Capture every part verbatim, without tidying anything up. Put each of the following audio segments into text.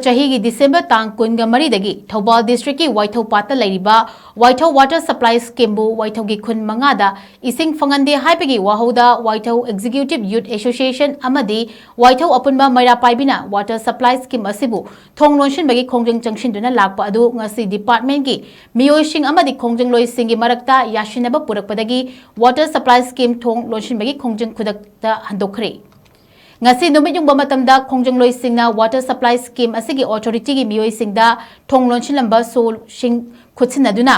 ꯆꯍꯤꯒꯤ ꯗꯤꯁꯦꯝꯕꯔ ꯇꯥꯡ ꯀꯨꯟꯒ ꯃꯔꯤꯗꯒꯤ ꯊꯧꯕꯥꯜ ꯗꯤꯁꯇ꯭ꯔꯤꯛꯀꯤ ꯋꯥꯏꯊꯧ ꯄꯥꯠꯇ ꯂꯩꯔꯤꯕ ꯋꯥꯏꯊꯧ ꯋꯥꯇꯔ ꯁꯄ꯭ꯂꯥꯏ ꯁ꯭ꯀꯤꯝꯕꯨ ꯋꯥꯏꯊꯧꯒꯤ ꯈꯨꯟ ꯃꯉꯥꯗ ꯏꯁꯤꯡ ꯐꯪꯍꯟꯗꯦ ꯍꯥꯏꯕꯒꯤ ꯋꯥꯍꯧꯗ ꯋꯥꯏꯊꯧ ꯑꯦꯛꯖꯤꯀ꯭ꯌꯨꯇꯤꯚ ꯌꯨꯠ ꯑꯦꯁꯣꯁꯤꯌꯦꯁꯟ ꯑꯃꯗꯤ ꯋꯥꯏꯊꯧ ꯑꯄꯨꯟꯕ ꯃꯩꯔꯥ ꯄꯥꯏꯕꯤꯅ ꯋꯥꯇꯔ ꯁꯄ꯭ꯂꯥꯏ ꯁ꯭ꯀꯤꯝ ꯑꯁꯤꯕꯨ ꯊꯣꯡ ꯂꯣꯟꯁꯤꯟꯕꯒꯤ ꯈꯣꯡꯖꯪ ꯆꯪꯁꯤꯟꯗꯨꯅ ꯂꯥꯛꯄ ꯑꯗꯨ ꯉꯁꯤ ꯗꯤꯄꯥꯔꯠꯃꯦꯟꯠꯀꯤ ꯃꯤꯑꯣꯏꯁꯤꯡ ꯑꯃꯗꯤ ꯈꯣꯡꯖꯪꯂꯣꯏꯁꯤꯡꯒꯤ ꯃꯔꯛꯇ ꯌꯥꯁꯤꯟꯅꯕ ꯄꯨꯔꯛꯄꯗꯒꯤ ꯋꯥꯇꯔ ꯁꯄ꯭ꯂꯥꯏ ꯁ꯭ꯀꯤꯝ ꯊꯣꯡ ꯂꯣꯟꯁꯤꯟꯕꯒꯤ ꯈꯣꯡꯖꯪ ꯈꯨꯗꯛꯇ ꯍꯟꯗꯣꯛꯈ꯭ꯔꯦ꯫ ꯉꯁꯤ ꯅꯨꯃꯤꯠ ꯌꯨꯡꯕ ꯃꯇꯝꯗ ꯈꯣꯡꯖꯪꯂꯣꯏꯁꯤꯡꯅ ꯋꯥꯇꯔ ꯁꯄ꯭ꯂꯥꯏ ꯁ꯭ꯀꯤꯝ ꯑꯁꯤꯒꯤ ꯑꯣꯊꯣꯔꯤꯇꯤꯒꯤ ꯃꯤꯑꯣꯏꯁꯤꯡꯗ ꯊꯣꯡ ꯂꯣꯟꯁꯤꯜꯂꯝꯕ ꯁꯣꯁꯤꯡ ꯈꯨꯠꯁꯤꯟꯅꯗꯨꯅ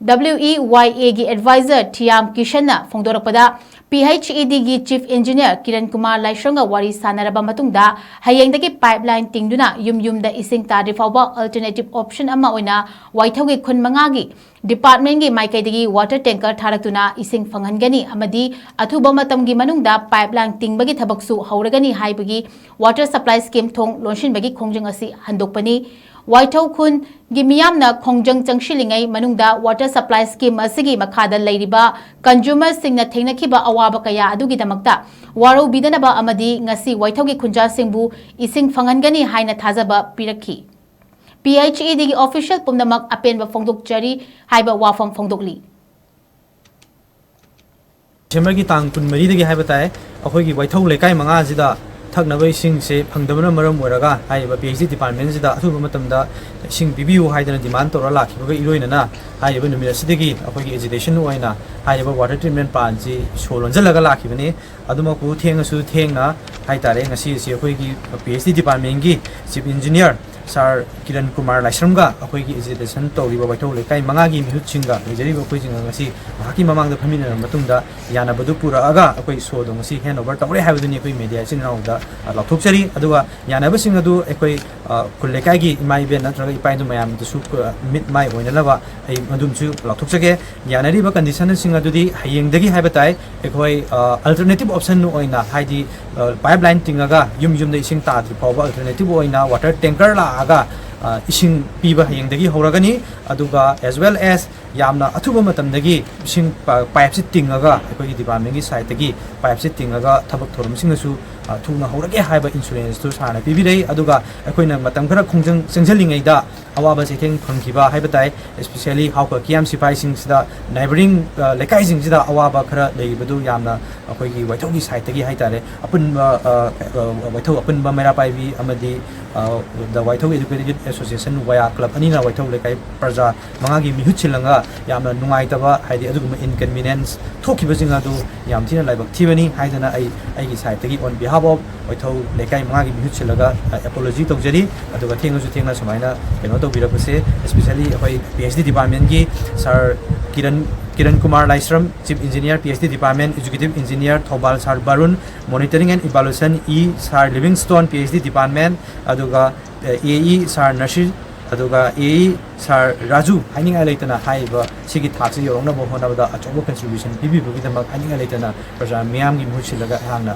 WEYA ꯒꯤ ꯑꯦꯗꯚꯥꯏꯖꯔ ꯊꯤꯌꯥꯝ ꯀꯤꯁꯟꯅ ꯐꯣꯡꯗꯣꯔꯛꯄꯗ, PHED ꯒꯤ ꯆꯤꯐ ꯏꯟꯖꯤꯅꯤꯌꯔ ꯀꯤꯔꯟ ꯀꯨꯃꯥꯔ ꯂꯥꯏꯁ꯭ꯔꯝꯒ ꯋꯥꯔꯤ ꯁꯥꯟꯅꯔꯕ ꯃꯇꯨꯡꯗ, ꯍꯌꯦꯡꯗꯒꯤ ꯄꯥꯏꯞꯂꯥꯏꯟ ꯇꯤꯡꯗꯨꯅ ꯌꯨꯝ ꯌꯨꯝꯗ ꯏꯁꯤꯡ ꯇꯥꯗ꯭ꯔꯤ ꯐꯥꯎꯕ ꯑꯜꯇꯔꯅꯦꯇꯤꯚ ꯑꯣꯞꯁꯟ ꯑꯃ ꯑꯣꯏꯅ ꯋꯥꯏꯊꯧꯒꯤ ꯈꯨꯟ ꯃꯉꯥꯒꯤ ꯗꯤꯄꯥꯔꯠꯃꯦꯟꯠꯀꯤ ꯃꯥꯏꯀꯩꯗꯒꯤ ꯋꯥꯇꯔ ꯇꯦꯡꯀꯔ ꯊꯥꯔꯛꯇꯨꯅ ꯏꯁꯤꯡ ꯐꯪꯍꯟꯒꯅꯤ ꯑꯃꯗꯤ ꯑꯊꯨꯕ ꯃꯇꯝꯒꯤ ꯃꯅꯨꯡꯗ ꯄꯥꯏꯞꯂꯥꯏꯟ ꯇꯤꯡꯕꯒꯤ ꯊꯕꯛꯁꯨ ꯍꯧꯔꯒꯅꯤ ꯍꯥꯏꯕꯒꯤ ꯋꯥꯇꯔ ꯁꯄ꯭ꯂꯥꯏ ꯁ꯭ꯀꯤꯝ ꯊꯣꯡ ꯂꯣꯟꯁꯤꯟꯕꯒꯤ ꯈꯣꯡꯖꯪ ꯑꯁꯤ ꯍꯟꯗꯣꯛꯄꯅꯤ꯫ ꯋꯥꯏꯊꯧ ꯈꯨꯟꯒꯤ ꯃꯤꯌꯥꯝꯅ ꯈꯣꯡꯖꯪ ꯆꯪꯁꯤꯜꯂꯤꯉꯩ ꯃꯅꯨꯡꯗ ꯋꯥꯇꯔ ꯁꯄ꯭ꯂꯥꯏ ꯁ꯭ꯀꯤꯝ ꯑꯁꯤꯒꯤ ꯃꯈꯥꯗ ꯂꯩꯔꯤꯕ ꯀꯟꯖꯨꯃꯔꯁꯤꯡꯅ ꯊꯦꯡꯅꯈꯤꯕ ꯑꯋꯥꯕ ꯀꯌꯥ ꯑꯗꯨꯒꯤꯗꯃꯛꯇ ꯋꯥꯔꯧꯕꯤꯗꯅꯕ ꯑꯃꯗꯤ ꯉꯁꯤ ꯋꯥꯏꯊꯧꯒꯤ ꯈꯨꯟꯖꯥꯁꯤꯡꯕꯨ ꯏꯁꯤꯡ ꯐꯪꯍꯟꯒꯅꯤ ꯍꯥꯏꯅ ꯊꯥꯖꯕ ꯄꯤꯔꯛꯈꯤ꯫ PHED ꯒꯤ ꯑꯣꯐꯤꯁꯤꯌꯦꯜ ꯄꯨꯝꯅꯃꯛ ꯑꯄꯦꯟꯕ ꯐꯣꯡꯗꯣꯛꯆꯔꯤ ꯍꯥꯏꯕ ꯋꯥꯐꯝ ꯐꯣꯡꯗꯣꯛꯂꯤ꯫ ꯗꯤꯁꯦꯝꯕꯔꯒꯤ ꯇꯥꯡ ꯀꯨꯟꯃꯔꯤꯗꯒꯤ ꯍꯥꯏꯕ ꯇꯥꯏ, ꯑꯩꯈꯣꯏꯒꯤ ꯋꯥꯏꯊꯧ ꯂꯩꯀꯥꯏ ꯃꯉꯥꯁꯤꯗ ꯊꯛꯅꯕ ꯏꯁꯤꯡꯁꯦ ꯐꯪꯗꯕꯅ ꯃꯔꯝ ꯑꯣꯏꯔꯒ, ꯍꯥꯏꯔꯤꯕ PHED ꯗꯤꯄꯥꯔꯠꯃꯦꯟꯁꯤꯗ ꯑꯊꯨꯕ ꯃꯇꯝꯗ ꯏꯁꯤꯡ ꯄꯤꯕꯤꯌꯨ ꯍꯥꯏꯗꯅ ꯗꯤꯃꯥꯟ ꯇꯧꯔ ꯂꯥꯛꯈꯤꯕꯒ ꯏꯔꯣꯏꯅꯅ, ꯍꯥꯏꯔꯤꯕ ꯅꯨꯃꯤꯠ ꯑꯁꯤꯗꯒꯤ ꯑꯩꯈꯣꯏꯒꯤ ꯑꯦꯖꯤꯇꯦꯁꯟ ꯑꯣꯏꯅ ꯍꯥꯏꯔꯤꯕ ꯋꯥꯇꯔ ꯇ꯭ꯔꯤꯠꯃꯦꯟ ꯄ꯭ꯂꯥꯟꯁꯤ ꯁꯣ ꯂꯣꯟꯁꯤꯜꯂꯒ ꯂꯥꯛꯈꯤꯕꯅꯤ꯫ ꯑꯗꯨꯃꯛꯄꯨ ꯊꯦꯡꯉꯁꯨ ꯊꯦꯡꯅ ꯍꯥꯏꯇꯥꯔꯦ, ꯉꯁꯤ ꯑꯁꯤ ꯑꯩꯈꯣꯏꯒꯤ PHED ꯗꯤꯄꯥꯔꯠꯃꯦꯟꯒꯤ ꯆꯤꯐ ꯏꯟꯖꯤꯅꯤꯌꯔ ꯁꯥꯔ ꯀꯤꯔꯟ ꯀꯨꯃꯥꯔ ꯂꯥꯏꯁ꯭ꯔꯝꯒ ꯑꯩꯈꯣꯏꯒꯤ ꯑꯦꯖꯤꯇꯦꯁꯟ ꯇꯧꯔꯤꯕ ꯋꯥꯏꯊꯧ ꯂꯩꯀꯥꯏ ꯃꯉꯥꯒꯤ ꯃꯤꯍꯨꯠꯁꯤꯡꯒ ꯂꯩꯖꯔꯤꯕ ꯑꯩꯈꯣꯏꯁꯤꯡꯒ ꯉꯁꯤ ꯃꯍꯥꯛꯀꯤ ꯃꯃꯥꯡꯗ ꯐꯝꯃꯤꯟꯅꯔꯕ ꯃꯇꯨꯡꯗ, ꯌꯥꯅꯕꯗꯨ ꯄꯨꯔꯛꯑꯒ ꯑꯩꯈꯣꯏ ꯁꯣꯗꯣ ꯉꯁꯤ ꯍꯦꯟ ꯑꯣꯚꯔ ꯇꯧꯔꯦ ꯍꯥꯏꯕꯗꯨꯅꯤ ꯑꯩꯈꯣꯏ ꯃꯦꯗꯤꯌꯥ ꯏꯆꯤꯟ ꯏꯅꯥꯎꯗ, ꯑ, ꯂꯥꯎꯊꯣꯛꯆꯔꯤ꯫ ꯑꯗꯨꯒ ꯌꯥꯅꯕꯁꯤꯡ ꯑꯗꯨ ꯑꯩꯈꯣꯏ, ꯑ, ꯈꯨꯜ ꯂꯩꯀꯥꯏꯒꯤ ꯏꯃꯥ ꯏꯕꯦꯟ ꯅꯠꯇ꯭ꯔꯒ ꯏꯄꯥ ꯏꯄꯨ ꯃꯌꯥꯝꯗꯁꯨ, ꯑ, ꯃꯤꯠ ꯃꯥꯏ ꯑꯣꯏꯅꯅꯕ ꯑꯩ ꯃꯗꯨꯝꯁꯨ ꯂꯥꯎꯊꯣꯛꯆꯒꯦ꯫ ꯌꯥꯅꯔꯤꯕ ꯀꯟꯗꯤꯁꯟꯁꯤꯡ ꯑꯗꯨꯗꯤ ꯍꯌꯦꯡꯗꯒꯤ ꯍꯥꯏꯕ ꯇꯥꯏ, ꯑꯩꯈꯣꯏ, ꯑ, ꯑꯜꯇꯔꯅꯦꯇꯤꯚ ꯑꯣꯞꯁꯟ ꯑꯣꯏꯅ, ꯍꯥꯏꯗꯤ, ꯑ, ꯄꯥꯏꯞ ꯂꯥꯏꯟ ꯇꯤꯡꯉꯒ ꯌꯨꯝ ꯌꯨꯝꯗ ꯏꯁꯤꯡ ꯇꯥꯗ꯭ꯔꯤ ꯐꯥꯎꯕ ꯑꯜꯇꯔꯅꯦꯇꯤꯚ ꯑꯣꯏꯅ ꯋꯥꯇꯔ ꯇꯦꯡꯀꯔ ꯂꯥꯛꯑꯒ, ꯑ, ꯏꯁꯤꯡ ꯄꯤꯕ ꯍꯌꯦꯡꯗꯒꯤ ꯍꯧꯔꯒꯅꯤ꯫ ꯑꯗꯨꯒ as well as ꯌꯥꯝꯅ ꯑꯊꯨꯕ ꯃꯇꯝꯗꯒꯤ ꯏꯁꯤꯡ ꯄ-, ꯄꯥꯏꯞꯁꯤ ꯇꯤꯡꯉꯒ, ꯑꯩꯈꯣꯏꯒꯤ ꯗꯤꯄꯥꯔꯠꯃꯦꯟꯒꯤ ꯁꯥꯏꯠꯇꯒꯤ ꯄꯥꯏꯞꯁꯤ ꯇꯤꯡꯉꯒ ꯊꯕꯛ ꯊꯧꯔꯝꯁꯤꯡꯗꯁꯨ ꯑ, ꯊꯨꯅ ꯍꯧꯔꯒꯦ ꯍꯥꯏꯕ insurance ꯇꯨ ꯁꯥꯔꯅ ꯄꯤꯕꯤꯔꯛꯏ꯫ ꯑꯗꯨꯒ ꯑꯩꯈꯣꯏꯅ ꯃꯇꯝ ꯈꯔ ꯈꯣꯡꯖꯪ-, ꯆꯪꯁꯤꯜꯂꯤꯉꯩꯗ ꯑꯋꯥꯕ ꯆꯩꯊꯦꯡ ꯐꯪꯈꯤꯕ ꯍꯥꯏꯕ ꯇꯥꯏ, especially ꯍꯥꯎꯈ ꯀꯤꯌꯥꯝ ꯁꯤꯐꯥꯏꯁꯤꯡꯁꯤꯗ, neighbouring, ꯑ, ꯂꯩꯀꯥꯏꯁꯤꯡꯁꯤꯗ ꯑꯋꯥꯕ ꯈꯔ ꯂꯩꯔꯤꯕꯗꯨ ꯌꯥꯝꯅ ꯑꯩꯈꯣꯏꯒꯤ ꯋꯥꯏꯊꯧꯒꯤ side ꯇꯒꯤ ꯍꯥꯏ ꯇꯥꯔꯦ, ꯑꯄꯨꯟꯕ, ꯑ, ꯑ, ꯋꯥꯏꯊꯧ ꯑꯄꯨꯟꯕ ꯃꯩꯔꯥ ꯄꯥꯏꯕꯤ ꯑꯃꯗꯤ, ꯑ, The Waithou Educated Youth Association, ꯋꯥꯌꯥ club ꯑꯅꯤꯅ ꯋꯥꯏꯊꯧ ꯂꯩꯀꯥꯏ ꯄ꯭ꯔꯖꯥ ꯃꯉꯥꯒꯤ ꯃꯤꯍꯨꯠ ꯁꯤꯜꯂꯒ ꯌꯥꯝꯅ ꯅꯨꯡꯉꯥꯏꯇꯕ, ꯍꯥꯏꯗꯤ ꯑꯗꯨꯒꯨꯝꯕ inconvenience ꯊꯣꯛꯈꯤꯕꯁꯤꯡ ꯑꯗꯨ ꯌꯥꯝ ꯊꯤꯅ ꯂꯥꯏꯕꯛ ꯊꯤꯕꯅꯤ ꯍꯥꯏꯗꯅ ꯑꯩ ꯑꯩꯒꯤ side ꯇꯒꯤ on behalf of ꯋꯥꯏꯊꯧ ꯂꯩꯀꯥꯏ ꯃꯉꯥꯒꯤ ꯃꯤꯍꯨꯠ ꯁꯤꯜꯂꯒ, ꯑ, apology ꯇꯧꯖꯔꯤ꯫ ꯑꯗꯨꯒ ꯊꯦꯡꯂꯁꯨ ꯊꯦꯡꯅ ꯁꯨꯃꯥꯏꯅ ꯀꯩꯅꯣ ꯇꯧꯕꯤꯔꯛꯄꯁꯦ, especially ꯑꯩꯈꯣꯏ P H D department ꯀꯤ sir Kiran, Kiran Kumar Laishram, Chief Engineer, P H D department, Executive Engineer Thoubal, sir ꯕꯥꯔꯨꯟ, Monitoring and Evaluation E sir Livingstone, P H D department, ꯑꯗꯨꯒ, ꯑ, A E sir ꯅꯁꯤꯔ, ꯑꯗꯨꯒ A E sir ꯔꯥꯖꯨ, ꯍꯥꯏꯅꯤꯡꯉꯥꯏ ꯂꯩꯇꯅ ꯍꯥꯏꯔꯤꯕ ꯁꯤꯒꯤ ꯊꯥꯛꯁꯤ ꯌꯧꯔꯛꯅꯕ ꯍꯣꯠꯅꯕꯗ ꯑꯆꯧꯕ contribution ꯄꯤꯕꯤꯕꯒꯤꯗꯃꯛ ꯍꯥꯏꯅꯤꯡꯉꯥꯏ ꯂꯩꯇꯅ ꯄ꯭ꯔꯖꯥ ꯃꯤꯌꯥꯝꯒꯤ ꯃꯍꯨꯠ ꯁꯤꯜꯂꯒ ꯑꯩꯍꯥꯛꯅ